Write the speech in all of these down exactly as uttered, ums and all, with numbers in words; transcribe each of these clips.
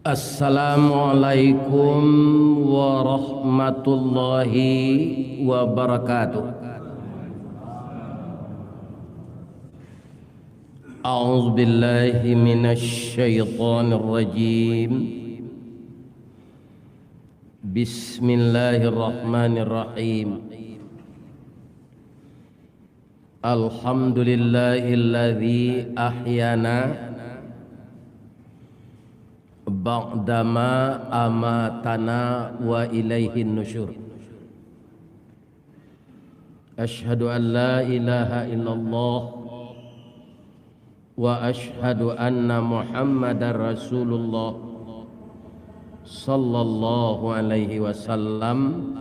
Assalamualaikum warahmatullahi wabarakatuh. A'udzubillahi minasyaitonirrajim. Bismillahirrahmanirrahim. Alhamdulillahilladzi ahyana ba'dama amatana wa ilaihin nusyur. Asyhadu an la ilaha illallah wa asyhadu anna Muhammadar Rasulullah sallallahu alaihi wasallam,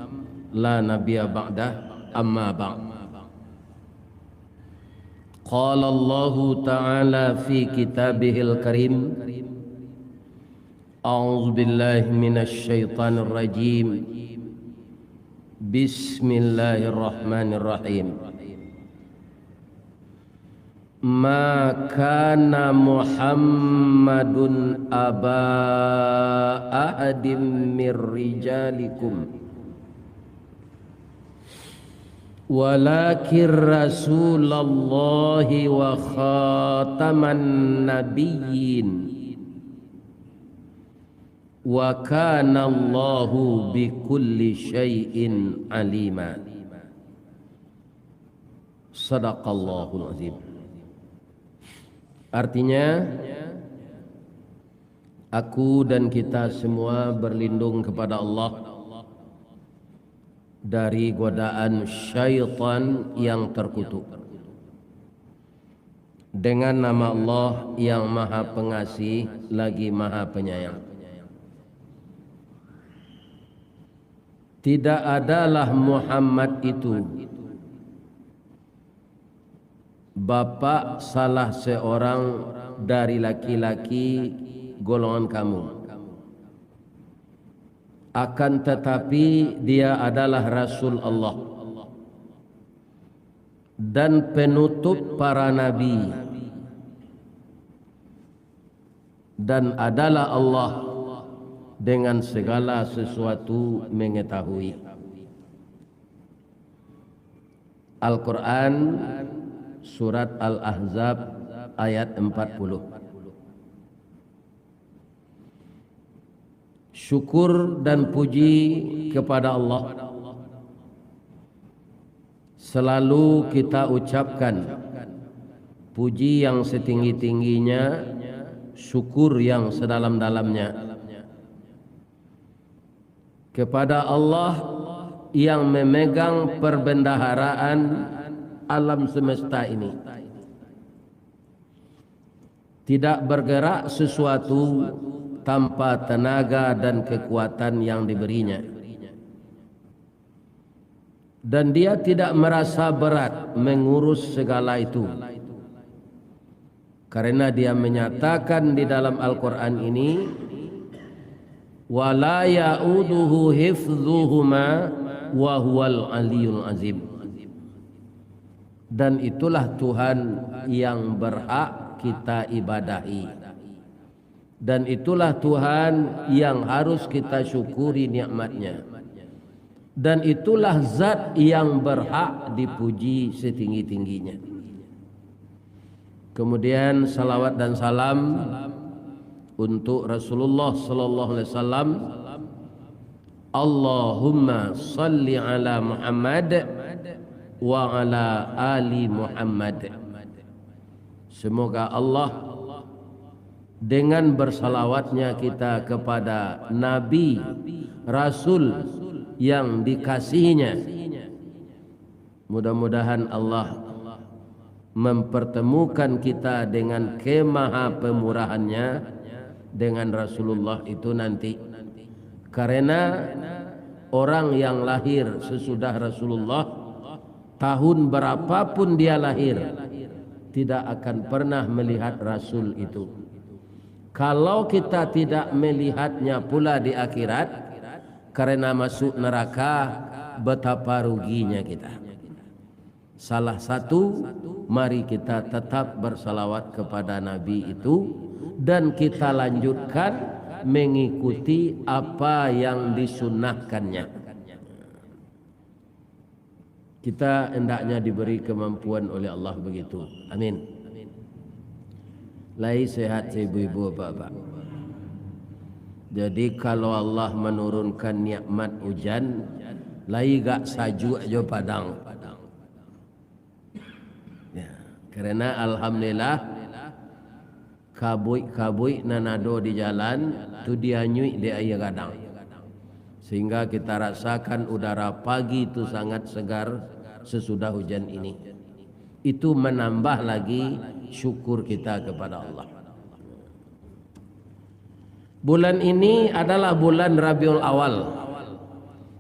la nabiyya ba'dah, amma ba'd. Qala Allahu ta'ala fi kitabihil karim, a'udzubillahi minasyaitonirrajim. Bismillahirrahmanirrahim. Ma kana Muhammadun aba ahadim mir rijalikum, walakin Rasulallahi wa khataman nabiyyin, wa kana Allahu bikulli syai'in alima. Sadaqallahul azim. Artinya, aku dan kita semua berlindung kepada Allah dari godaan syaitan yang terkutuk, dengan nama Allah yang Maha Pengasih lagi Maha Penyayang. Tidak adalah Muhammad itu bapak salah seorang dari laki-laki golongan kamu. Akan tetapi, dia adalah Rasul Allah dan penutup para nabi, dan adalah Allah dengan segala sesuatu mengetahui. Al-Quran, Surat Al-Ahzab, ayat empat puluh. Syukur dan puji kepada Allah selalu kita ucapkan, puji yang setinggi-tingginya, syukur yang sedalam-dalamnya, kepada Allah yang memegang perbendaharaan alam semesta ini. Tidak bergerak sesuatu tanpa tenaga dan kekuatan yang diberinya. Dan dia tidak merasa berat mengurus segala itu. Karena dia menyatakan di dalam Al-Quran ini, "Wa la ya'uduhu hifzuhuma wa huwal aliyul azim." Dan itulah Tuhan yang berhak kita ibadahi. Dan itulah Tuhan yang harus kita syukuri nikmatnya. Dan itulah zat yang berhak dipuji setinggi-tingginya. Kemudian salawat dan salam untuk Rasulullah sallallahu alaihi wasallam. Allahumma salli ala Muhammad wa ala ali Muhammad. Semoga Allah, dengan bersalawatnya kita kepada Nabi, Rasul yang dikasihinya, mudah-mudahan Allah mempertemukan kita dengan kemaha pemurahannya, dengan Rasulullah itu nanti. Karena orang yang lahir sesudah Rasulullah, tahun berapapun dia lahir, tidak akan pernah melihat Rasul itu. Kalau kita tidak melihatnya pula di akhirat, karena masuk neraka, betapa ruginya kita. Salah satu, mari kita tetap bersalawat kepada Nabi itu, dan kita lanjutkan mengikuti apa yang disunnahkannya. Kita hendaknya diberi kemampuan oleh Allah begitu. Amin. Lai sehat ibu-ibu, bapak-bapak. Jadi, kalau Allah menurunkan nikmat hujan, lai gak sajuak jo Padang. Ya, karena alhamdulillah, kabuik-kabuik nan ado di jalan tu dianyuik dek aia gadang, sehingga kita rasakan udara pagi tu sangat segar sesudah hujan ini. Itu menambah lagi syukur kita kepada Allah. Bulan ini adalah bulan Rabiul Awal.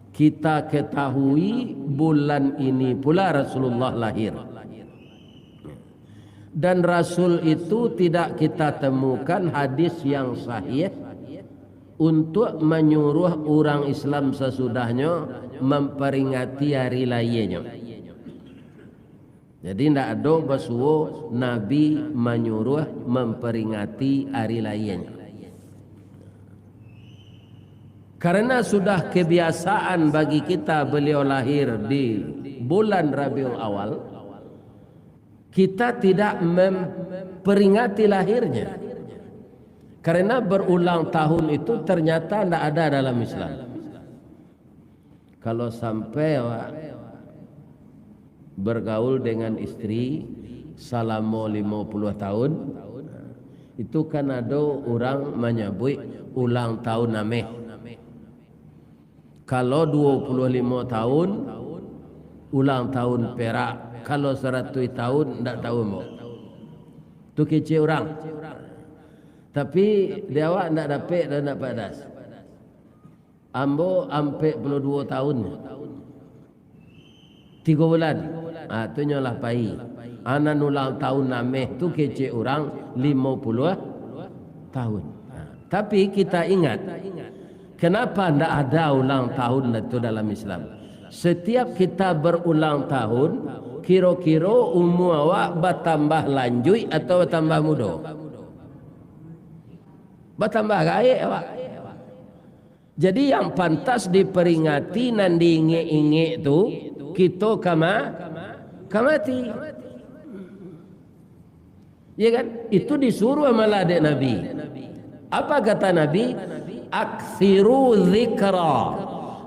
Kita ketahui bulan ini pula Rasulullah lahir. Dan Rasul itu tidak kita temukan hadis yang sahih untuk menyuruh urang Islam sasudahnyo memperingati hari lahianyo. Jadi, ndak ado basuo Nabi manyuruh memperingati ari lahianyo. Karena sudah kebiasaan bagi kita beliau lahir di bulan Rabiul Awal, kita tidak memperingati lahirnya. Karena berulang tahun itu ternyata ndak ada dalam Islam. Kalau sampai awak bergaul dengan istri salamo limo puluah tahun, itu kan ado urang manyabuik ulang tahun ameh. Kalau duo puluah limo tahun, ulang tahun perak. Kalau saratuih tahun, ndak tahu, ambo. Tu kecek urang. Tapi, di awak ndak dapek doh, ndak padas. Ambo ampek puluah duo tahun. Tigo bulan. Ah, tu nyo lah pai. Ah, nan ulang tahun ameh tu kecek urang limo puluah tahun. Ah, tapi kita ingat, kenapa ndak ada ulang tahun itu dalam Islam? Setiap kita berulang tahun, kiro-kiro umua awak batambah lanjuik atau batambah mudo? Batambah gaek awak. Jadi, yang pantas diperingati, nan diingek-ingek tu, kito ka ma-, ka mati. Ya kan? Itu disuruh malah dek Nabi. Apa kata Nabi? "Aksiru zikra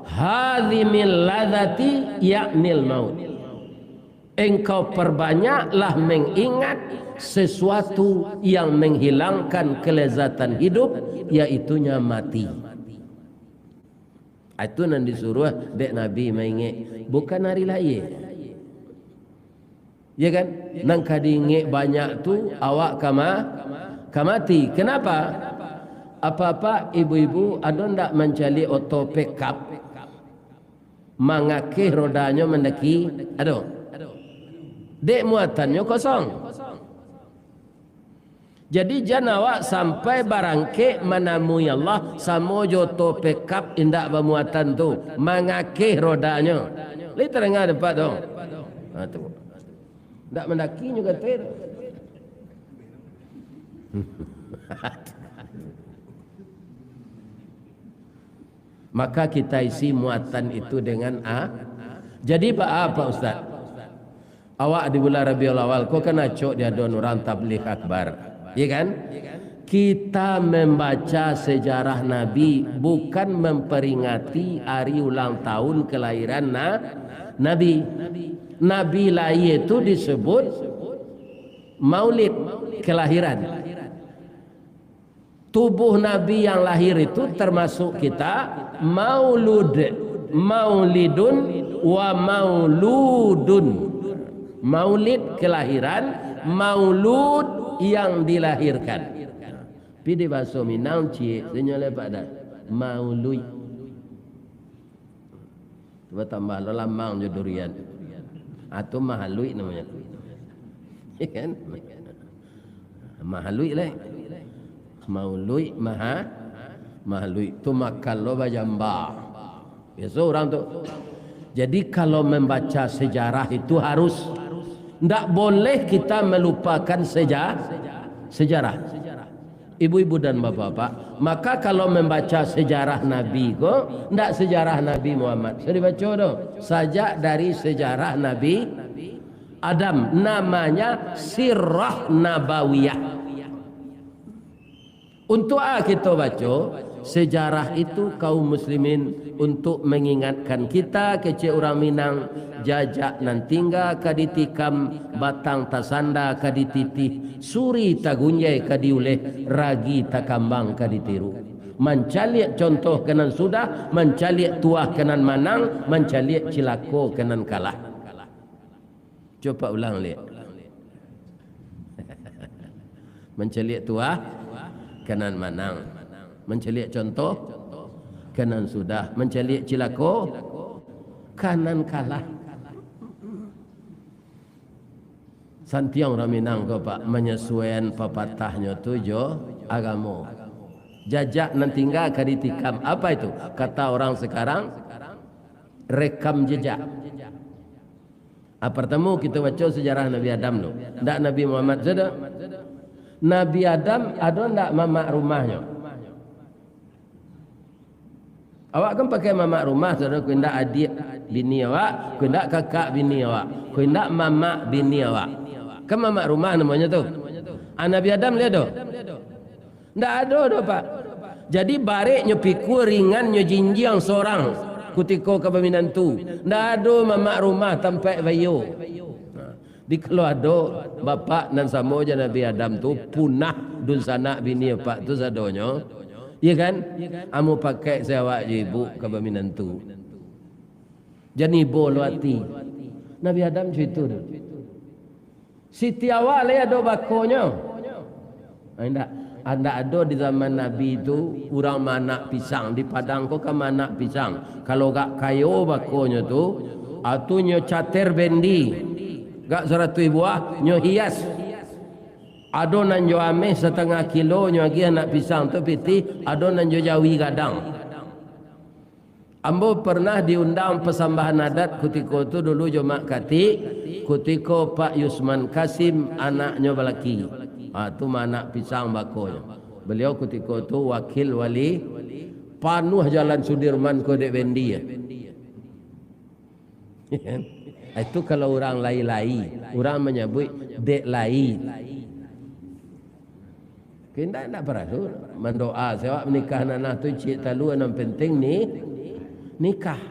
hadhimil ladati, yaknil maut." Engkau perbanyaklah mengingat sesuatu yang menghilangkan kelezatan hidup, yaitunya mati. Itu nan disuruh dek Nabi maingek, bukan hari lahir. Ya kan? Nan ka diingek banyak tu, awak ka ma-, ka mati. Kenapa? Apa-apa, ibu-ibu, ado ndak mancaliak oto pekap? Mangakeh rodanyo mandaki, ado. Dek muatannyo kosong. Jadi, jan awak sampai barangkek manamui Allah, samo jo oto pekap indak bamuatan tu, mangakeh rodanyo. Lai tadanga dek awak tu? Ha, tu. Ndak mandaki nyo kato tu. Maka kita isi muatan itu dengan a-, jadi baa, Pak Ustaz? Awak di bulan Rabiul Awal ko kan acok diadoan urang tabligh akbar, ya kan? Kita membaca sejarah Nabi, bukan memperingati hari ulang tahun kelahiran na-, Nabi. Nabi lahir itu disebut maulid, kelahiran. Tubuh Nabi yang lahir itu termasuk kita maulud, maulidun wa mauludun. Maulid kelahiran, maulud yang dilahirkan. Tapi di bahaso Minang, ciek, tu nyo lepak dah. Mauluik. Cubo tambah lo lamang jo durian. Ah, tu mahaluik namonyo. Ya kan? Mahaluik lai. Mauluik, maha-, mahaluik. Tu makan lo bajamba. Biaso urang tu. Jadi, kalau membaca sejarah itu harus, ndak boleh kita melupakan seja-, sejarah. Ibu-ibu dan bapak-bapak, maka kalau membaca sejarah Nabi ko, ndak sejarah Nabi Muhammad. Sudah dibaca tu. Sajak dari sejarah Nabi Adam, namanya Sirah Nabawiyah. Untuk a kito baco sejarah itu, kaum muslimin, untuk mengingatkan kita kecek urang Minang, jajak nan tingga ka ditikam, batang tasanda ka dititih, suri tagunjai ka diuleh, ragi takambang ka ditiru. Mancaliak contoh ka nan sudah, mancaliak tuah ka nan manang, mancaliak cilako ka nan kalah. Coba ulang liak. Mancaliak tuah, ka nan manang. Mancaliak contoh, ka nan sudah. Mancaliak cilako, ka nan kalah. Santiang urang Minang ko, Pak, manyasuaian papatahnyo tu jo agamo. Jajak nan tingga ka ditikam. Apa itu? Kata orang sekarang, rekam jejak. Ah, partamo kito baco sejarah Nabi Adam tu. Ndak Nabi Muhammad sajo. Nabi Adam ado ndak mamak rumahnyo? Awak kan pakai mamak rumah, saudara, ko indak adiak bini awak, ko indak kakak bini awak, ko indak mamak bini awak. Kan mamak rumah namonyo tu. Ah, Nabi Adam lai ado? Ndak ado doh, Pak. Jadi, bareknyo pikua, ringannyo jinjiang sorang kutiko ka baminantu. Ndak ado mamak rumah tampek bayo. Nah, di kalau ado bapak nan samo jo Nabi Adam tu, punah dunsanak bini apak tu sadonyo. Iya kan? Amu pakai se awak jo ibu ka baminantu. Jan ibo lo ati. Nabi Adam co itu tu. Siti awak lai ado bakonyo? Ah, indak. Ah, indak ado di zaman Nabi tu, urang maanak pisang. Di Padang ko kan maanak pisang. Kalau gak kayo bakonyo tu, ah, tu nyo cater bendi. Gak saratuih buah, nyo hias. Ado nan jo ameh satangah kilo, nyo agiah anak pisang tu pitih, ado nan jo jawi gadang. Ambo pernah diundang pasambahan adat kutiko tu dulu jo Mak Katik, kutiko Pak Yusman Kasim anaknyo balaki. Ha, tu maanak pisang bakonyo. Baliau kutiko tu wakil wali, panuah Jalan Sudirman ko dek bendi. Itu kalau urang lai-lai, urang manyabuik dek lai. Kok indak, indak paralu mandoa se awak manikah anak tu, ciek talua, nan penting ni nikah.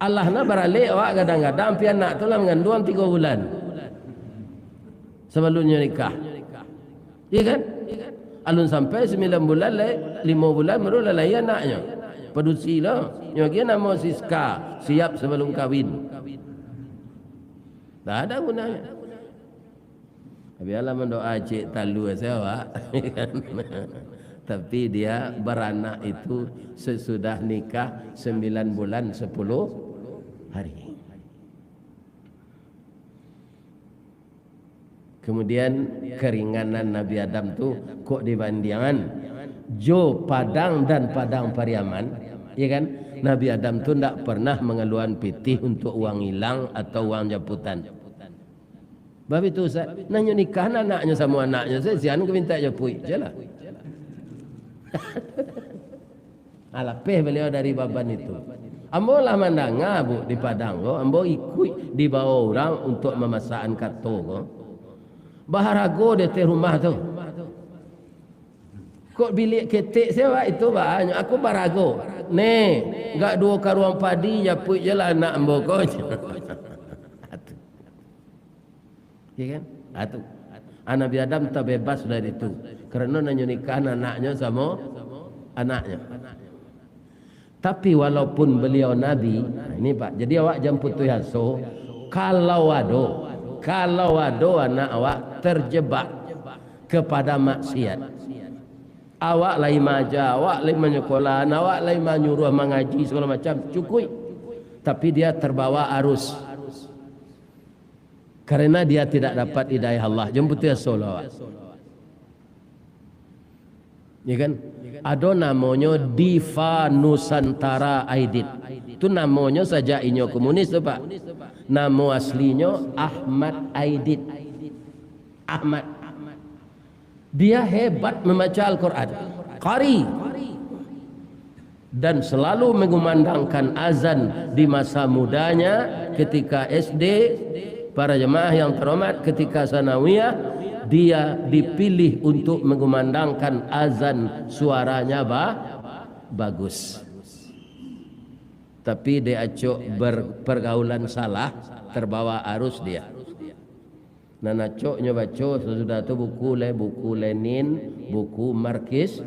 Alah, nah, baralek awak gadang-gadang, pi anak tu lah manganduang tigo bulan sabalunnyo nikah. Iya kan? Alun sampai sambilan bulan, lai limo bulan baru lah lahia anaknyo. Padusi lo. Nyo agiah namo Siska, siap sabalum kawin. Ndak ado gunonyo. Bialah mandoa ciek talua se awak. Tapi dia baranak itu sesudah nikah sembilan bulan sepuluh hari. Kemudian, keringanan Nabi Adam tu kok dibandiangan jo Padang dan Padang Pariaman, ya kan? Nabi Adam tu ndak pernah mangaluan pitih untuk uang ilang atau uang japutan. Bab itu, Ustaz, nah nyo nikah anaknyo samo anaknyo, sa-, sian ka mintak japuik, je lah. Ah, lapeh baliau dari baban itu. Ambo lah mandanga, Bu, di Padang ko, ambo ikuik dibawa urang untuk mamasakan kato ko. Baharago di ateh rumah tu. Kok bilik ketek se, Pak, itu banyak. Aku barago. Neh, gak duo karuang padi, japuik je lah anak ambo ko. Ya kan? Ah, tu. Ah, Nabi Adam tabebas dari tu. Karano nan nyo nikah anaknyo samo anaknyo. Tapi walaupun beliau Nabi, nah, ini, Pak, jadi awak jan putuih aso, kalau ado, kalau ado anak awak terjebak kepada maksiat, awak lai maaja, awak lai manyukolaan, awak lai manyuruah mangaji, sagalo macam, cukuik. Tapi dia terbawa arus. Karena dia tidak dapat hidayah Allah. Jan putuih aso lah awak. Ya kan? Ado namonyo Diva Nusantara Aidit. Tu namonyo sajak inyo komunis tu, Pak. Namo aslinyo Ahmad Aidit. Ahmad. Dia hebat membaca Al-Quran. Qari. Dan selalu mengumandangkan azan di masa mudanya, ketika S D, para jemaah yang terhormat, ketika sanawiyah, dia dipilih untuk mengumandangkan azan, suaranya ba-, bagus. Tapi dek acok ber-, pergaulan salah, terbawa arus dia. Nan acoknyo baco, sasudah tu buku le-, buku Lenin, buku Markis-,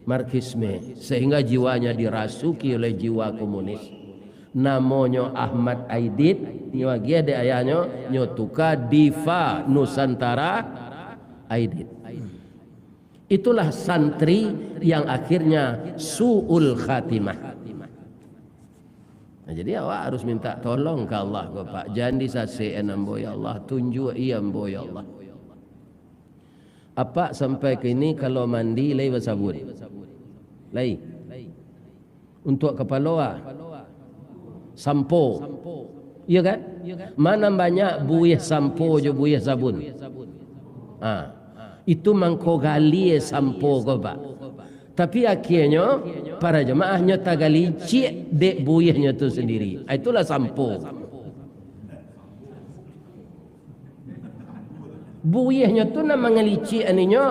Marxisme, sehingga jiwanya dirasuki oleh jiwa komunis. Namonyo Ahmad Aidit, nyo agiah dek ayahnyo, nyo tuka Diva Nusantara Aidit. Itulah santri yang akhirnya su'ul khatimah. Nah, jadi awak harus minta tolong ka Allah ko, Pak. Jan disasekan ambo, ya Allah. Tunjuak-i ambo, ya Allah. Apak sampai kini kalau mandi lai basabun? Lai. Untuak kapalo, ah? Sampo. Iyo kan? Ma nan banyak buih sampo jo buih sabun? Ah. Itu mangko gali sampo ko, Pak. Tapi, akhianyo, para jemaah nyo tagalicik dek buihnyo tu sandiri. Ah, itulah sampo. Buihnyo tu nan mangalicik aninyo.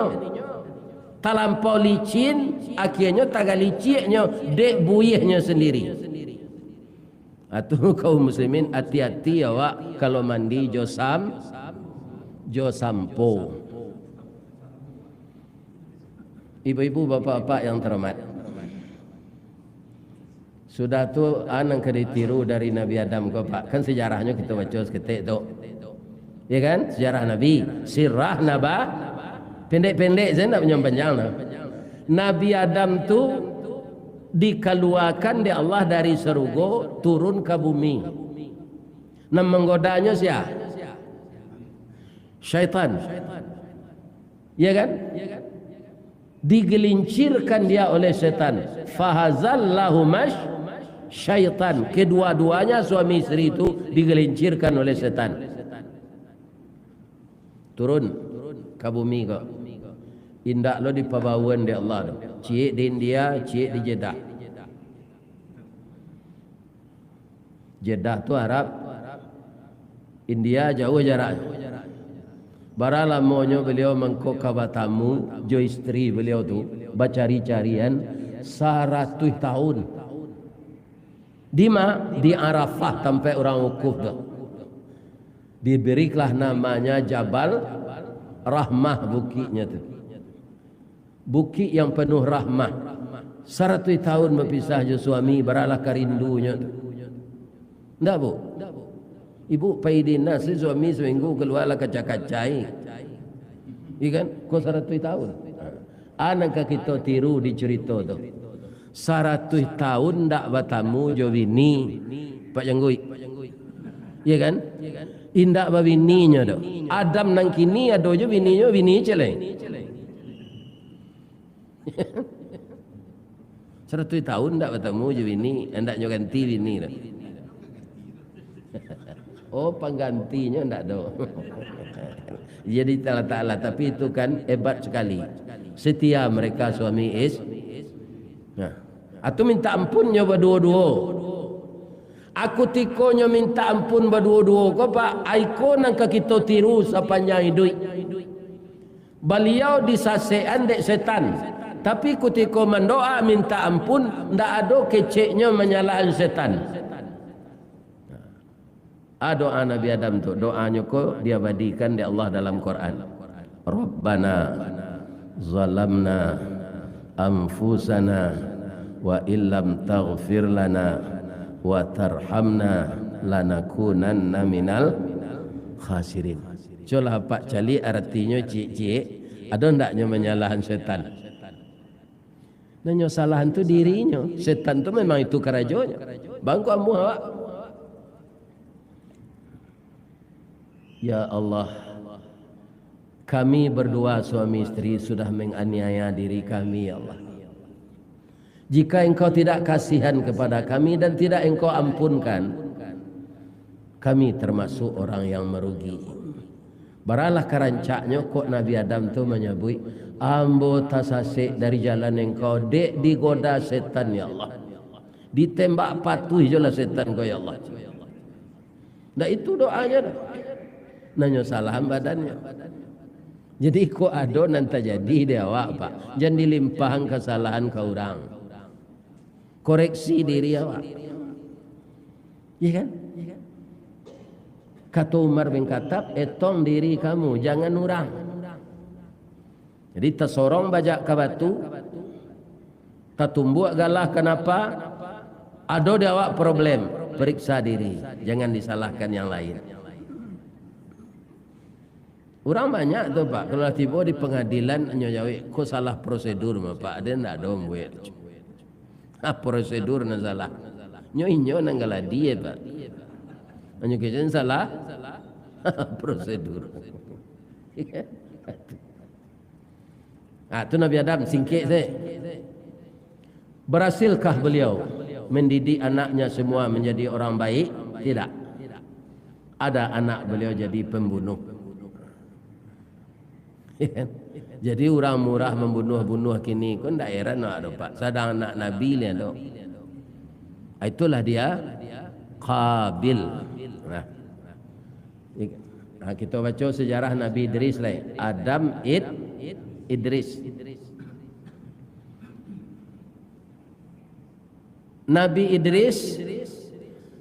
Talampau licin, akhianyo tagaliciknyo dek buihnyo sandiri. Atu kaum muslimin, ati-ati awak kalau mandi jo sam-, jo sampo. Ibu-ibu, bapak-bapak yang terhormat, sudah tu, a nan ka ditiru dari Nabi Adam ko, Pak? Kan sejarahnyo kito baco saketek tu. Ya kan? Sejarah Nabi, sirah naba-, pendek-pendek saja, ndak panjang-panjang lah. Nabi Adam tu dikaluakan dek Allah dari sarugo, turun ka bumi. Nan manggodanyo sia? Syaitan. Ya kan? Digelincirkan dia oleh setan. Fahazallahumash syaitan. Kedua-duanya suami isteri itu digelincirkan oleh setan. Turun ka bumi ko. Indak lo dipabawaan dek Allah tu. Ciek di India, ciek di Jeddah. Jeddah tu Arab, India jauah jaraknyo. Bara lamonyo baliau mangko ka batamu jo isteri baliau tu, bacari-carian saratuih tahun. Di ma? Di Arafah, tampek urang wukuf tu. Diberilah namanya Jabal Rahmah bukiknyo tu. Bukik yang penuh rahmah. Saratuih tahun bapisah jo suami, baralah karindunyo tu. Ndak, Bu? Ibu pai dinas, suami saminggu kalua lah kaca-kacai. Iya kan? Ko saratuih tahun. A nan ka kito tiru di carito tu. Saratuih tahun ndak batamu jo bini, Pak Jangguik. Iya kan? Indak babininyo tu. Adam nan kini ado jo bininyo, bini cek lai. Saratuih tahun ndak batamu jo bini, andaknyo ganti bini tu. Oh, panggantinyo ndak ado. Jadi, Allah Ta'ala, tapi itu kan hebat sekali. Setia mereka suami is-, nah. Atau minta ampunnyo baduo-duo. Aku tikonyo minta ampun baduo-duo ko, Pak, iko nan ka kito tiru sapanjang iduik. Baliau disasekan dek setan, tapi kutiko mandoa minta ampun, ndak ado keceknyo manyalahan setan. A doa Nabi Adam tu, doanyo ko diabadikan dek Allah dalam Quran. Rabbana zalamna anfusana wa illam taghfir lana wa tarhamna lanakunanna minal khasirin. Cubolah apak caliak aratinyo ciek-ciek, ado ndaknyo manyalahan setan? Nan nyo salahan tu dirinyo. Setan tu memang itu karajonyo. Bangku amuah awak. Ya Allah, kami berdua suami isteri sudah menganiaya diri kami, ya Allah. Jika Engkau tidak kasihan kepada kami dan tidak Engkau ampunkan, kami termasuk orang yang merugi. Baralah ka rancaknyo kok Nabi Adam tu manyabuik, "Ambo tasasek dari jalan Engkau, dek digoda setan, ya Allah. Ditembak patuih jo lah setan ko, ya Allah." Ndak itu doanyo doh. Nanyo salahan badannyo. Jadi, kok ado nan tajadi di awak, Pak, jan dilimpahkan kasalahan ka urang. Koreksi diri awak. Iya kan? Kato Umar bin Khattab, "Etong diri kamu, jangan urang." Jadi, tasorong bajak ka batu, tatumbuak galah kanapa, ado di awak problem, periksa diri, jangan disalahkan yang lain. Urang banyak tu, Pak, kalau lah tibo di pangadilan, nyo jawek, "Ko salah prosedur mah, Pak, den ndak ado mambuek." Ah, prosedur nan salah. Nyo inyo nan galadi, eh, Pak. Anyo kecen salah prosedur. Ah, tu Nabi Adam, singkek se. Berhasilkah beliau mendidik anaknya semua menjadi orang baik? Tidak. Ada anak beliau jadi pembunuh. Jadi, urang murah mambunuah-bunuah kini ko ndak heran awak tu, Pak. Sadang anak Nabi lian tu. Itulah dia Qabil. Nah. Ha, kito baco sejarah Nabi Idris lai. Adam, Id-, Idris. Nabi Idris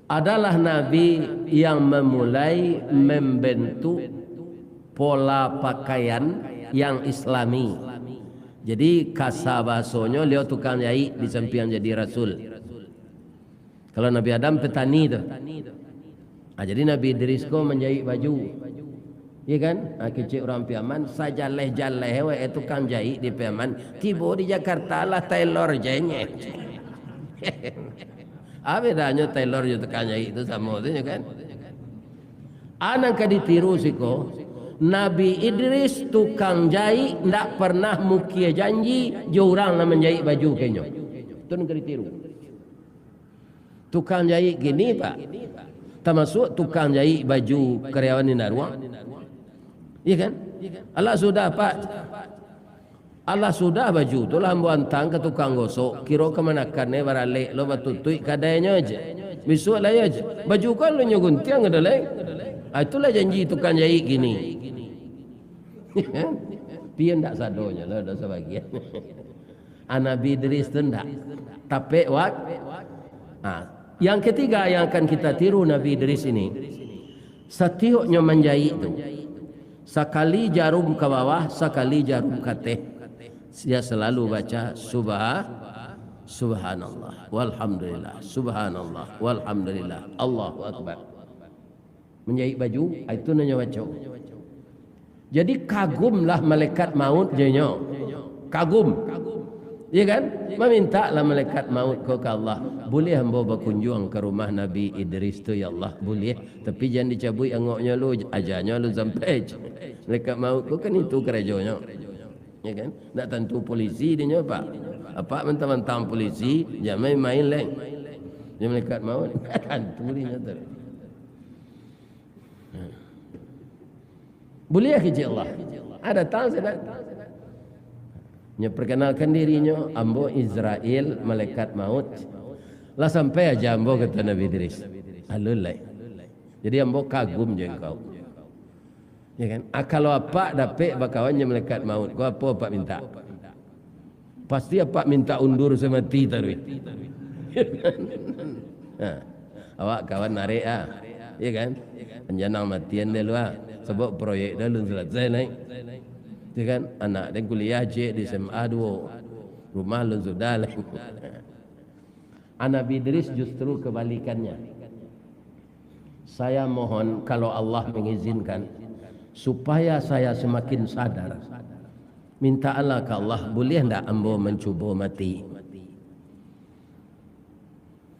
adalah nabi yang memulai membentuk pola pakaian yang Islami. Jadi, kasa bahasonyo, beliau tukang jahit di sampiang jadi rasul. Kalau Nabi Adam petani tu. Ah, jadi Nabi Idris ko manjahit baju. Iya kan? Ah, kecek urang Piaman, sajaleh-jaleh wak tukang jahit di Piaman, tibo di Jakarta lah tailor je nyo. Ah, bedanyo tailor jo tukang jahit tu samo tu nyo kan? Ah, nan ka ditiru siko, Nabi Idris tukang jahit ndak pernah mukie janji jo urang nan manjahit baju ka inyo. Tu nan ka ditiru. Tukang jahit kini, Pak, tamasuak tukang jahit baju karyawan di Naruang. Iya kan? Alah sudah, Pak. Alah sudah baju tu lah ambo antang ka tukang gosok, kiro kamanakan e baralek lo batutuik kadainyo je. Bisuak lai je. Baju ko alun nyo guntiang ka do lai. Ah, itulah janji tukang jahit kini. Tapi ndak sadonyo lah, ado sabagian. Ah, Nabi Idris tu ndak. Tapek wak-, ah, yang ketiga yang akan kita tiru Nabi Idris ini, satioknyo manjahit tu, sakali jarum ka bawah, sakali jarum ka ateh, dia selalu baca, "Subha-, Subhanallah, walhamdulillah, Subhanallah, walhamdulillah, Allahu Akbar." Manjahit baju, ah, itu nan nyo baco. Jadi, kagumlah malaikat maut jo inyo. Kagum. Iya kan? Mamintaklah malaikat maut ko ka Allah, "Buliah ambo bakunjuang ka rumah Nabi Idris tu, ya Allah?" "Buliah, tapi jan dicabuik angoknyo lu, ajanyo alun sampai." Malaikat maut ko kan itu karajonyo. Ya kan? Ndak tantu polisi dinyo, Pak. Apak mantang-mantang polisi, jan main-main lai. Jan malaikat maut, ndak tantu dinyo tu. Buliah kecek Allah. Ah, datang sanak. Nyo perkenalkan dirinyo, "Ambo Izrail, malaikat maut." "Lah sampai aja ambo," kato Nabi Idris. "Alun lai. Jadi ambo kagum jo engkau." Ya kan? Ah, kalau apak dapek bakawan jo malaikat maut ko, apo apak mintak? Pasti apak mintak undur samati taruih. Nah, awak kawan arek ah. Ya kan? Anjanang matian deh lu ah. Sabab proyek dah alun salasai nai. Ya kan? Anak den kuliah ciek di S M A duo. Rumah alun sudah lai. Ah, Nabi Idris justru kebalikannya. Saya mohon, kalau Allah mengizinkan, supaya saya semakin sadar. Minta Allah ka Allah, "Buliah ndak ambo mancubo mati?"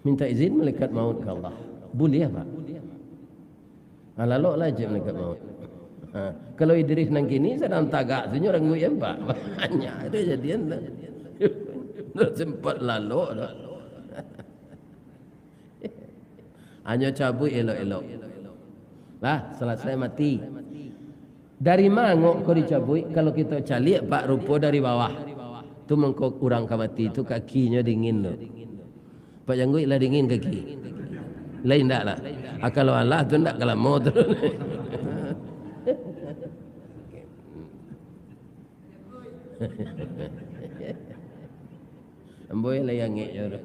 Minta izin malaikat maut ka Allah. "Buliah, Pak." Ha, lalok lah je malaikat maut. Ha, kalau Idris nan kini sadang tagak tu nyo rangguik, ya, Pak. Banyak tu jadian tu. Dah sempat lalok dah. Hanyo cabuik elok-elok. Lah, salasai mati. Dari ma angok ko dicabuik? Kalau kito caliak, Pak, rupo dari bawah. Tu mangko urang ka mati tu kakinyo dingin tu. Pak, jangguik lah dingin kaki. Lai indak lah. Ah, kalau alah tu indak ka lamo tu. Ambo lai angek jo tu.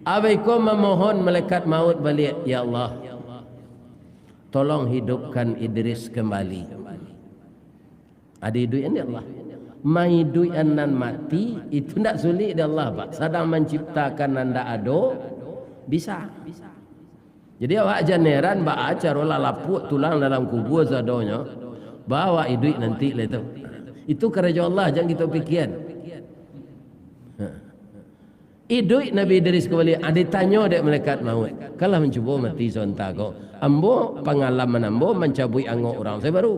Abih ko mamohon malaikat maut baliak, "Ya Allah, tolong hidupkan Idris kembali." Ado iduikan dek Allah. Maiduikan nan mati, itu ndak sulik dek Allah, Pak. Sadang manciptakan nan ndak ado, bisa. Jadi, awak jan heran, baa caro lah lapuak tulang dalam kubua sadonyo, baa awak iduik nanti lai tu. Itu karajo Allah, jan kito pikian. Ha. Iduik Nabi Idris ka baliak, ah, ditanyo dek malaikat maut, "Kan lah mancubo mati sabanta ko. Ambo pangalaman ambo mancabuik angok urang se baru.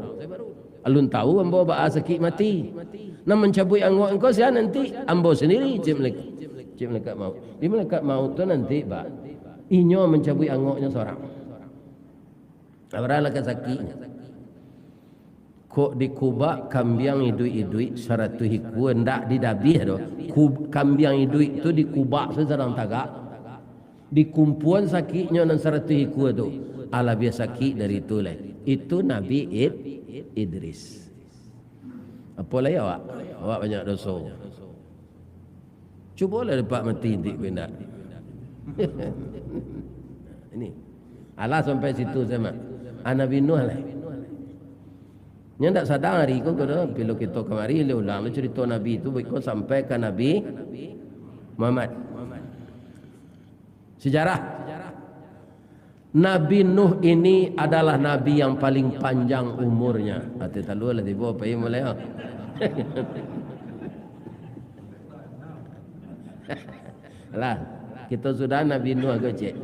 Alun tahu ambo baa sakik mati. Nan mancabuik angok angko sia nanti? Ambo sandiri," cek malaikat, cek malaikat maut. Di malaikat maut tu nanti, Pak, inyo mancabuik angoknyo sorang. Alah ka sakiknyo. Kok dikubak kambiang iduik-iduik saratuih ikua, ndak didabiah doh. Ku-, kambiang iduik tu dikubak sadang tagak. Dikumpuan sakiknyo nan saratuih ikua tu. Alah labiah sakik dari tu lai. Itu Nabi Id-, Idris. Apo lai awak? Awak banyak doso. Cubolah dapek mati indik ko indak. Ini. Alah sampai situ sajo, Mak. Ah, Nabi Nuh lah. Nyo ndak sadang ari ko, ko doh, pilo kito kamari, lai ulang lo carito Nabi tu, beko sampai ka Nabi Muhammad. Sejarah. Nabi Nuh ini adalah nabi yang paling panjang umurnya. Ati talua lah tibo, pai mulai, ah. Lah, kito sudah Nabi Nuh ko, cek.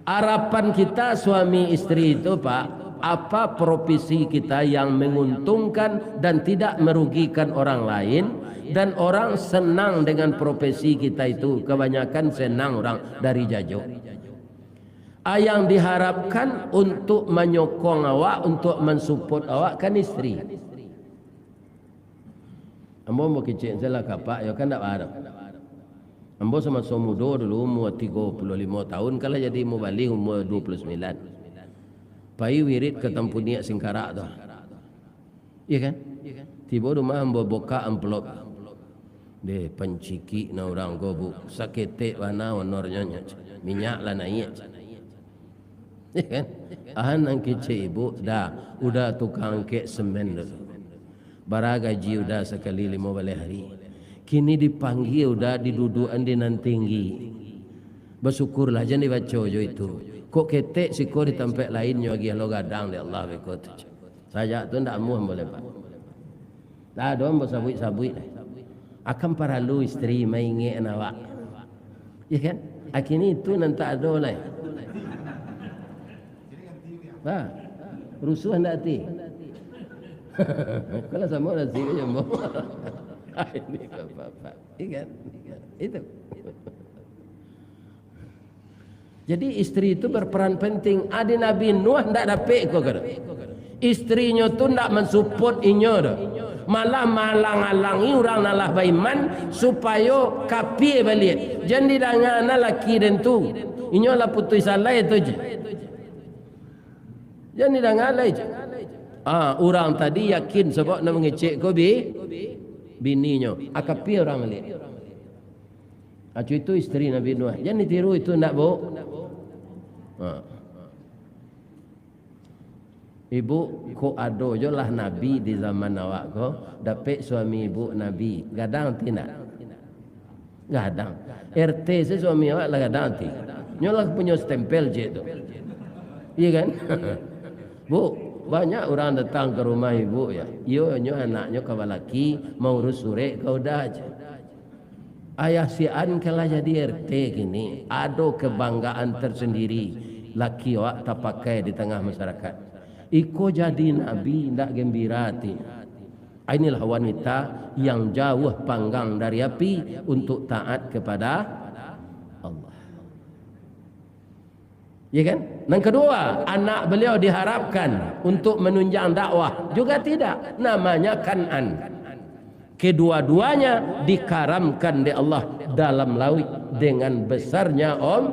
Harapan kita suami istri itu, Pak, apa profesi kita yang menguntungkan dan tidak merugikan orang lain, dan orang senang dengan profesi kita itu, kebanyakan senang orang dari jajo. Ah, yang diharapkan untuk manyokong awak, untuk mansupport awak, kan istri. Ambo, ambo kecek salah kapak, yo kan ndak baa doh. Ambo samaso mudo dulu, umua tigo puluah limo taun, kan lah jadi mubalig umua duo puluah sambilan. Pai wirid ka Tampuniak Singkarak tu. Iyo kan? Tibo rumah ambo bukak amplop. Deh, pancikik na urang ko, Bu. Saketek bana honornyo, nyo. Minyak lah naiak. Iyo kan? Ah, nan kecek ibu, dah, udah tukang angkek semen dulu. Bara gaji udah sakali limo baleh hari. Kini dipanggia udah diduduakan di nan tinggi. Basyukurlah, jan dibaco jo itu. Kok ketek siko di tampek lain nyo agiah lo gadang dek Allah beko tu. Sajak tu ndak amuah ambo lai, Pak. Ndak ado ambo sabuik-sabuik lai. Akan paralu istri maingek awak. Iyo kan? Kini itu nan tak ado lai. Ha. Rusuah ndak ati? Kalau samo nasi jo ambo. Ini bapak-bapak. Iyo kan? Itu. Jadi, istri tu berperan penting. Adi Nabi Nuh ndak dapek ko, kan? Istrinyo tu ndak mansupport inyo doh. Malah maalang-alangi urang nan lah baiman supayo kapia baliak. Jan didanga na laki den tu. Inyo lah putuih salai tu je. Jan didanga lai je. Ah, urang tadi yakin sabab nak mangecek ko bi-, bininyo. Ah, kapia urang baliak. Acu itu istri Nabi Nuh. Jan ditiru itu, ndak, Bu? Ha. Ibu, kok ado jo lah nabi di zaman awak ko, dapek suami ibu nabi. Gadang ati ndak? Gadang. R T se suami awak lah gadang ati. Nyo lah punyo stempel je tu. Iyo kan? Bu, banyak urang datang ka rumah ibu, ya. Iyo, nyo anaknyo ka balaki, maurus surek ka udah je. Ayah si An kan lah jadi R T kini, ado kebanggaan tersendiri, laki awak tapakai di tangah masyarakat. Iko jadi nabi, ndak gembira ati. Inilah wanita yang jauh panggang dari api untuk taat kepada Allah. Ya kan? Yang kedua, anak beliau diharapkan untuk menunjang dakwah, juga tidak. Namanya Kan'an. Kedua-duanya dikaramkan dek Allah dalam lauik dengan besarnya om-,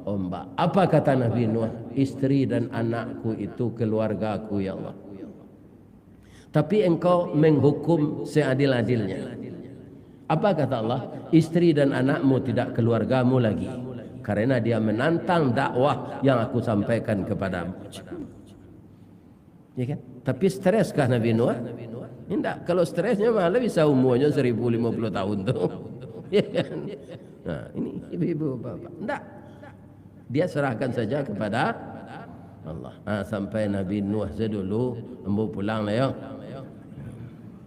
ombak. Apa kata Nabi Nuh? "Isteri dan anakku itu keluargaku, ya Allah. Tapi Engkau menghukum seadil-adilnya." Apa kata Allah? "Isteri dan anakmu tidak keluargamu lagi, karena dia menantang dakwah yang Aku sampaikan kepadamu." Ya kan? Tapi streskah Nabi Nuh? Indak. Kalau stresnya, malah bisa umurnya seribu lima puluh tahun tu. Ya kan? Nah, ini ibu-ibu, bapak-bapak. Indak. Dia serahkan saja kepada Allah. Ha, sampai Nabi Nuh sajo dulu, ambo pulang lah, yo.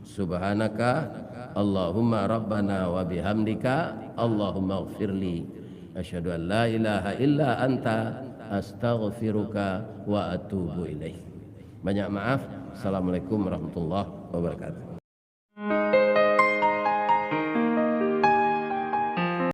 Subhanaka Allahumma Rabbana wa bihamdika, Allahumma gfirli. Asyhadu an la ilaha illa anta, astaghfiruka wa atubu ilaik. Banyak maaf. Assalamualaikum warahmatullahi wabarakatuh.